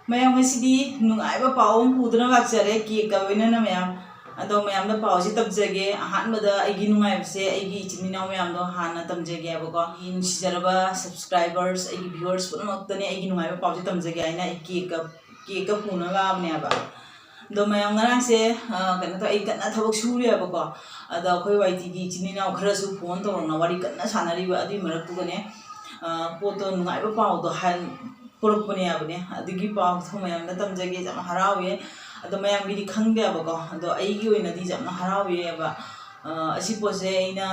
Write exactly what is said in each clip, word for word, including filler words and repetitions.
ꯃꯌꯥꯝ, ꯉꯁꯤꯗꯤ ꯅꯨꯡꯉꯥꯏꯕ ꯄꯥꯎ ꯑꯃ ꯄꯨꯗꯨꯅ ꯂꯥꯛꯆꯔꯦ, ꯀꯦꯛꯀ ꯂꯣꯏꯅꯅ ꯃꯌꯥꯝ꯫ ꯑꯗꯣ ꯃꯌꯥꯝꯗ ꯄꯥꯎꯁꯦ ꯇꯝꯖꯒꯦ꯫ ꯑꯍꯥꯟꯕꯗ ꯑꯩꯒꯤ ꯅꯨꯡꯉꯥꯏꯕꯁꯦ ꯑꯩꯒꯤ ꯏꯆꯤꯟ ꯏꯅꯥꯎ ꯃꯌꯥꯝꯗꯣ ꯍꯥꯟꯅ ꯇꯝꯖꯒꯦꯕꯀꯣ꯫ ꯑꯩꯒꯤ ꯅꯨꯡꯁꯤꯖꯔꯕ subscribers, ꯑꯩꯒꯤ viewers ꯄꯨꯝꯅꯃꯛꯇꯅꯦ ꯑꯩꯒꯤ ꯅꯨꯡꯉꯥꯏꯕ ꯄꯥꯎꯁꯦ ꯇꯝꯖꯒꯦ ꯍꯥꯏꯅ ꯑꯩ ꯀꯦꯛꯀ, ꯀꯦꯛꯀ ꯄꯨꯅꯕ ꯂꯥꯛꯑꯕꯅꯦꯕ꯫ ꯑꯗꯣ ꯃꯌꯥꯝ, ꯉꯔꯥꯡꯁꯦ, ꯑ, ꯀꯩꯅꯣ ꯇꯧꯋꯦ, ꯑꯩ ꯀꯟꯅ ꯊꯕꯛ ꯁꯨꯔꯤꯑꯕꯀꯣ꯫ ꯑꯗ ꯑꯩꯈꯣꯏ ꯋꯥꯏ ꯇꯤꯒꯤ ꯏꯆꯤꯟ ꯏꯅꯥꯎ ꯈꯔꯁꯨ phone ꯇꯧꯔꯛꯅ ꯋꯥꯔꯤ ꯀꯟꯅ ꯁꯥꯟꯅꯔꯤꯕ, ꯑꯗꯨꯏ ꯃꯔꯛꯇꯨꯒꯅꯦ, ꯑ, ꯄꯣꯠꯇꯣ, ꯅꯨꯡꯉꯥꯏꯕ ꯄꯥꯎꯗꯣ ꯍꯥꯏ-, ꯄꯨꯔꯛꯄꯅꯦ ꯍꯥꯏꯕꯅꯦ꯫ ꯑꯗꯨꯒꯤ ꯄꯥꯎꯗꯣ ꯃꯌꯥꯝꯗ ꯇꯝꯖꯒꯦ, ꯌꯥꯝ ꯍꯔꯥꯎꯋꯦ꯫ ꯑꯗꯣ ꯃꯌꯥꯝꯒꯤꯗꯤ ꯈꯪꯗꯦꯕꯀꯣ, ꯑꯗꯣ ꯑꯩꯒꯤ ꯑꯣꯏꯅꯗꯤ ꯌꯥꯝꯅ ꯍꯔꯥꯎꯋꯦꯕ꯫ ꯑ, ꯑꯁꯤ ꯄꯣꯠꯁꯦ ꯑꯩꯅ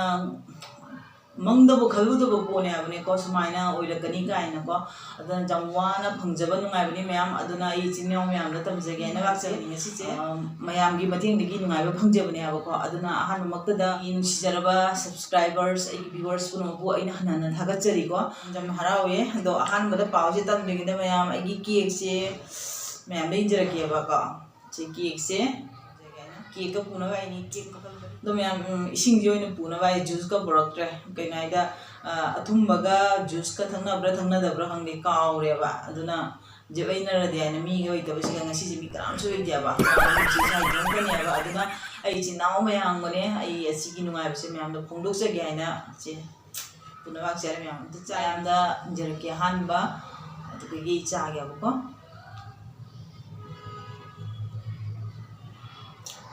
ꯃꯪꯗꯕꯨ ꯈꯜꯂꯨꯗꯕ ꯄꯣꯠꯅꯦ ꯍꯥꯏꯕꯅꯦꯀꯣ, ꯁꯨꯃꯥꯏꯅ ꯑꯣꯏꯔꯛꯀꯅꯤ ꯀꯥꯏꯅꯀꯣ꯫ ꯑꯗꯨꯅ ꯌꯥꯝ ꯋꯥꯅ ꯐꯪꯖꯕ ꯅꯨꯡꯉꯥꯏꯕꯅꯤ ꯃꯌꯥꯝ꯫ ꯑꯗꯨꯅ ꯑꯩ ꯏꯆꯤꯟ ꯏꯅꯥꯎ ꯃꯌꯥꯝꯗ ꯇꯝꯖꯒꯦ ꯍꯥꯏꯅ ꯂꯥꯛꯆꯕꯅꯤ ꯉꯁꯤꯁꯦ꯫ ꯑ, ꯃꯌꯥꯝꯒꯤ ꯃꯇꯦꯡꯗꯒꯤ ꯅꯨꯡꯉꯥꯏꯕ ꯐꯪꯖꯕꯅꯦ ꯍꯥꯏꯕꯀꯣ꯫ ꯑꯗꯨꯅ ꯑꯍꯥꯟꯕꯃꯛꯇꯗ ꯑꯩꯒꯤ ꯅꯨꯡꯁꯤꯖꯔꯕ subscribers, ꯑꯩꯒꯤ viewers ꯄꯨꯝꯅꯃꯛꯄꯨ ꯑꯩꯅ ꯍꯟꯅ ꯍꯟꯅ ꯊꯥꯒꯠꯆꯔꯤꯀꯣ꯫ ꯌꯥꯝ ꯍꯔꯥꯎꯋꯦ꯫ ꯑꯗꯣ ꯑꯍꯥꯟꯕꯗ ꯄꯥꯎꯁꯦ ꯇꯝꯗ꯭ꯔꯤꯉꯩꯗ ꯃꯌꯥꯝ, ꯑꯩꯒꯤ cakeꯁꯦ ꯃꯌꯥꯝꯗ ꯏꯟꯖꯔꯛꯀꯦꯕꯀꯣ꯫ ꯁꯤ cakeꯁꯦ, cakeꯀ ꯄꯨꯅꯕ ꯍꯥꯏꯅꯤ, cake ꯃꯈꯜ ꯃꯈꯜ꯫ ꯑꯗꯣ ꯃꯌꯥꯝ, ꯎꯝ, ꯏꯁꯤꯡꯁꯦ ꯑꯣꯏꯅ ꯄꯨꯅꯕ ꯍꯥꯏ, juiceꯀ ꯄꯨꯔꯛꯇ꯭ꯔꯦ꯫ ꯀꯩꯅꯣ ꯍꯥꯏꯗ, ꯑ, ꯑꯊꯨꯝꯕꯒ juiceꯀ ꯊꯛꯅꯕ꯭ꯔꯥ ꯊꯛꯅꯗꯕ꯭ꯔꯥ ꯈꯪꯗꯦ, ꯀꯥꯎꯔꯦꯕ꯫ ꯑꯗꯨꯅ ꯖꯦꯕ ꯂꯩꯅꯔꯗꯤ ꯍꯥꯏꯅ ꯃꯤꯒ ꯑꯣꯏꯗꯕꯁꯤꯒ ꯉꯁꯤꯁꯦ ꯃꯤ ꯀꯅꯥꯝꯁꯨ ꯂꯩꯇꯦꯕ꯫ Juice ꯍꯥꯏꯗꯤ ꯏꯇꯣꯝꯇꯅꯦꯕ꯫ ꯑꯗꯨꯅ ꯑꯩ ꯏꯆꯤꯟ ꯏꯅꯥꯎ ꯃꯌꯥꯝꯒꯅꯦ, ꯑꯩ ꯑꯁꯤꯒꯤ ꯅꯨꯡꯉꯥꯏꯕꯁꯦ ꯃꯌꯥꯝꯗ ꯐꯣꯡꯗꯣꯛꯆꯒꯦ ꯍꯥꯏꯅ ꯏꯆꯦ ꯄꯨꯝꯅꯃꯛ ꯆꯦꯔꯦ ꯃꯌꯥꯝ ꯑꯝꯇ ꯆꯥ-, ꯃꯌꯥꯝꯗ ꯏꯟꯖꯔꯛꯀꯦ꯫ ꯑꯍꯥꯟꯕ ꯑꯗꯨꯗꯒꯤ ꯆꯥꯒꯦꯕꯀꯣ꯫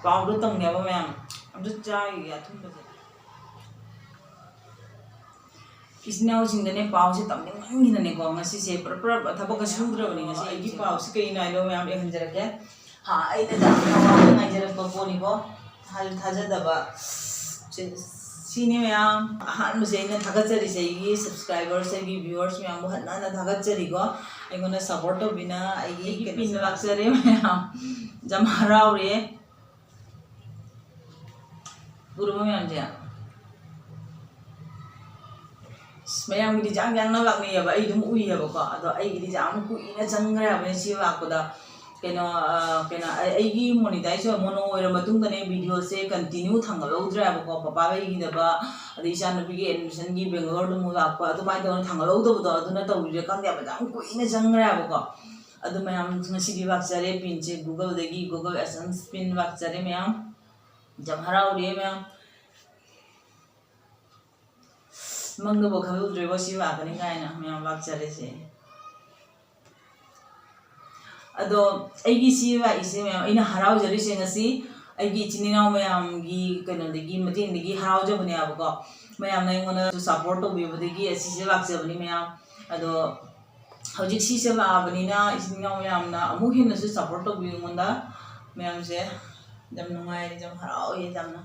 ꯄꯥꯎꯗꯣ ꯇꯝꯒꯦꯕ ꯃꯌꯥꯝ꯫ ꯑꯝꯇ ꯆꯥꯈꯤꯒꯦ ꯑꯊꯨꯝꯕꯁꯦ꯫ ꯏꯆꯤꯟ ꯏꯅꯥꯎꯁꯤꯡꯗꯅꯦ ꯄꯥꯎꯁꯦ ꯇꯝꯅꯤꯡꯃꯟꯒꯤꯗꯅꯦꯀꯣ, ꯉꯁꯤꯁꯦ ꯄꯨꯔꯥ, ꯄꯨꯔꯥ ꯊꯕꯛꯀ ꯁꯨꯗ꯭ꯔꯕꯅꯤ ꯉꯁꯤ꯫ ꯑꯩꯒꯤ ꯄꯥꯎꯁꯤ ꯀꯩꯅꯣ ꯍꯥꯏꯗꯣ ꯃꯌꯥꯝ ꯌꯦꯡꯍꯟꯖꯔꯛꯀꯦ꯫ ꯍꯥ, ꯑꯩꯅ ꯌꯥꯝꯅ ꯋꯥꯅ ꯉꯥꯏꯖꯔꯛꯄ ꯄꯣꯠꯅꯤꯀꯣ꯫ ꯊꯥ-, ꯊꯥꯖꯗꯕ꯫ ꯁꯤ-, ꯁꯤꯅꯤ ꯃꯌꯥꯝ꯫ ꯑꯍꯥꯟꯕꯁꯦ ꯑꯩꯅ ꯊꯥꯒꯠꯆꯔꯤꯁꯦ ꯑꯩꯒꯤ subscribers, ꯑꯩꯒꯤ viewers ꯃꯌꯥꯝꯕꯨ ꯍꯟꯅ ꯍꯟꯅ ꯊꯥꯒꯠꯆꯔꯤꯀꯣ꯫ ꯑꯩꯉꯣꯟꯗ support ꯇꯧꯕꯤꯅ ꯑꯩꯒꯤ ꯑꯩꯒꯤ ꯀꯩꯅꯣ ꯄꯤꯟ ꯂꯥꯛꯆꯔꯦ ꯃꯌꯥꯝ꯫ ꯌꯥꯝ ꯍꯔꯥꯎꯔꯦ꯫ ꯎꯔꯕ ꯃꯌꯥꯝꯁꯦ? ꯑꯁ, ꯃꯌꯥꯝꯒꯤꯗꯤ ꯖꯥꯡ ꯖꯥꯡꯅ ꯂꯥꯛꯅꯩꯌꯦꯕ, ꯑꯩ ꯑꯗꯨꯝ ꯎꯏꯌꯦꯕꯀꯣ꯫ ꯑꯗꯣ ꯑꯩꯒꯤꯗꯤ ꯌꯥꯝ ꯀꯨꯏꯅ ꯆꯪꯈ꯭ꯔꯦ ꯍꯥꯏꯕꯅꯤ ꯁꯤ ꯂꯥꯛꯄꯗ꯫ ꯀꯩꯅꯣ, ꯑ, ꯀꯩꯅꯣ, ꯑꯩ, ꯑꯩꯒꯤ monetize ꯑꯣꯏ, mono ꯑꯣꯏꯔ ꯃꯇꯨꯡꯗꯅꯦ videoꯁꯦ continue ꯊꯥꯡꯒꯠꯍꯧꯗ꯭ꯔꯦ ꯍꯥꯏꯕꯀꯣ꯫ ꯄꯄꯥ ꯂꯩꯈꯤꯗꯕ, ꯑꯗꯩ ꯏꯆꯥꯅꯨꯄꯤꯒꯤ admissionꯒꯤ Bangaloreꯗ ꯑꯃꯨꯛ ꯂꯥꯛꯄ, ꯑꯗꯨꯃꯥꯏꯅ ꯇꯧꯗꯅ ꯊꯥꯡꯒꯠꯍꯧꯗꯕꯗꯣ, ꯑꯗꯨꯅ ꯇꯧꯔꯤꯔꯥ ꯈꯪꯗꯦ ꯍꯥꯏꯕ, ꯌꯥꯝ ꯀꯨꯏꯅ ꯆꯪꯈ꯭ꯔꯦ ꯍꯥꯏꯕꯀꯣ꯫ ꯑꯗꯨ ꯃꯌꯥꯝ, ꯉꯁꯤꯗꯤ ꯂꯥꯛꯆꯔꯦ ꯄꯤꯟꯁꯦ, Googleꯗꯒꯤ, Google AdSense ꯄꯤꯟ ꯂꯥꯛꯆꯔꯦ ꯃꯌꯥꯝ꯫ ꯌꯥꯝ ꯍꯔꯥꯎꯔꯦ ꯃꯌꯥꯝ꯫ ꯃꯪꯗꯕꯨ ꯈꯜꯂꯨꯗ꯭ꯔꯦꯕ ꯁꯤ ꯂꯥꯛꯀꯅꯤ ꯀꯥꯏꯅ꯫ ꯃꯌꯥꯝ ꯂꯥꯛꯆꯔꯦꯁꯦ꯫ ꯑꯗꯣ ꯑꯩꯒꯤ ꯁꯤ ꯂꯥꯛꯏꯁꯦ ꯃꯌꯥꯝ, ꯑꯩꯅ ꯍꯔꯥꯎꯖꯔꯤꯁꯦ ꯉꯁꯤ ꯑꯩꯒꯤ ꯏꯆꯤꯟ ꯏꯅꯥꯎ ꯃꯌꯥꯝꯒꯤ ꯀꯩꯅꯣꯗꯒꯤ, ꯃꯇꯦꯡꯗꯒꯤ ꯍꯔꯥꯎꯖꯕꯅꯦꯕꯀꯣ꯫ ꯃꯌꯥꯝꯅ ꯑꯩꯉꯣꯟꯗ support ꯇꯧꯕꯤꯕꯗꯒꯤ ꯑꯁꯤꯁꯦ ꯂꯥꯛꯆꯕꯅꯤ ꯃꯌꯥꯝ꯫ ꯑꯗꯣ ꯍꯧꯖꯤꯛ ꯁꯤꯁꯦ ꯂꯥꯛꯑꯕꯅꯤꯅ ꯏꯆꯤꯟ ꯏꯅꯥꯎ ꯃꯌꯥꯝꯅ ꯑꯃꯨꯛ ꯍꯦꯟꯅꯁꯨ support ꯇꯧꯕꯤꯌꯨ ꯑꯩꯉꯣꯟꯗ꯫ ꯃꯌꯥꯝꯁꯦ ꯌꯥꯝ ꯅꯨꯡꯉꯥꯏꯔꯦ, ꯌꯥꯝ ꯍꯔꯥꯎꯋꯦ ꯌꯥꯝꯅ꯫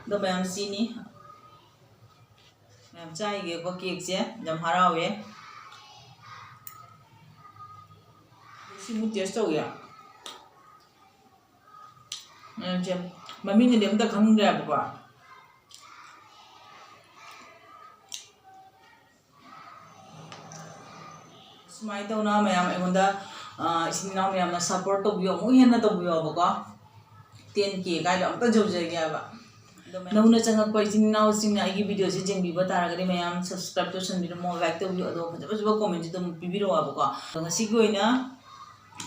ꯑꯗꯣ ꯃꯌꯥꯝ ꯁꯤꯅꯤ꯫ ꯃꯌꯥꯝ ꯆꯥꯏꯒꯦꯀꯣ cakeꯁꯦ, ꯌꯥꯝ ꯍꯔꯥꯎꯋꯦ꯫ ꯁꯤꯃꯨꯛ taste ꯇꯧꯒꯦ꯫ ꯃꯌꯥꯝꯁꯦ ꯃꯃꯤꯡꯒꯗꯤ ꯑꯝꯇ ꯈꯪꯗ꯭ꯔꯦꯕꯀꯣ꯫ ꯁꯨꯃꯥꯏꯅ ꯇꯧꯅ ꯃꯌꯥꯝ ꯑꯩꯉꯣꯟꯗ, ꯑ, ꯏꯆꯤꯟ ꯏꯅꯥꯎ ꯃꯌꯥꯝꯅ support ꯇꯧꯕꯤꯌꯣ, ꯑꯃꯨꯛ ꯍꯦꯟꯅ ꯇꯧꯕꯤꯌꯣꯕꯀꯣ꯫ Ten K ꯀꯥꯏꯗꯣ ꯑꯝꯇ ꯌꯧꯖꯒꯦ ꯍꯥꯏꯕ꯫ ꯑꯗꯣ ꯃꯌꯥꯝ ꯅꯧꯅ ꯆꯪꯉꯛꯄ ꯏꯆꯤꯟ ꯏꯅꯥꯎꯁꯤꯡꯅ ꯑꯩꯒꯤ videoꯁꯦ ꯌꯦꯡꯕꯤꯕ ꯇꯥꯔꯒꯗꯤ ꯃꯌꯥꯝ subscribe ꯇꯧꯁꯟꯕꯤꯔꯝꯃꯣ, like ꯇꯧꯕꯤꯌꯨ, ꯑꯗꯣ ꯐꯖ ꯐꯖꯕ commentꯁꯨ ꯑꯗꯨꯝ ꯄꯤꯕꯤꯔꯛꯑꯣꯕꯀꯣ꯫ ꯑꯗꯣ ꯉꯁꯤꯒꯤ ꯑꯣꯏꯅ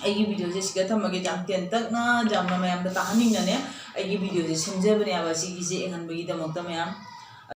ꯑꯩꯒꯤ videoꯁꯦ ꯁꯤꯗ ꯊꯝꯃꯒꯦ꯫ ꯌꯥꯝ ꯇꯦꯟꯇꯛꯅ, ꯌꯥꯝꯅ ꯃꯌꯥꯝꯗ ꯇꯥꯍꯟꯅꯤꯡꯅꯅꯦ ꯑꯩꯒꯤ videoꯁꯦ ꯁꯦꯝꯖꯕꯅꯦꯕ, ꯁꯤꯒꯤꯁꯦ ꯌꯦꯡꯍꯟꯕꯒꯤꯗꯃꯛꯇ ꯃꯌꯥꯝ꯫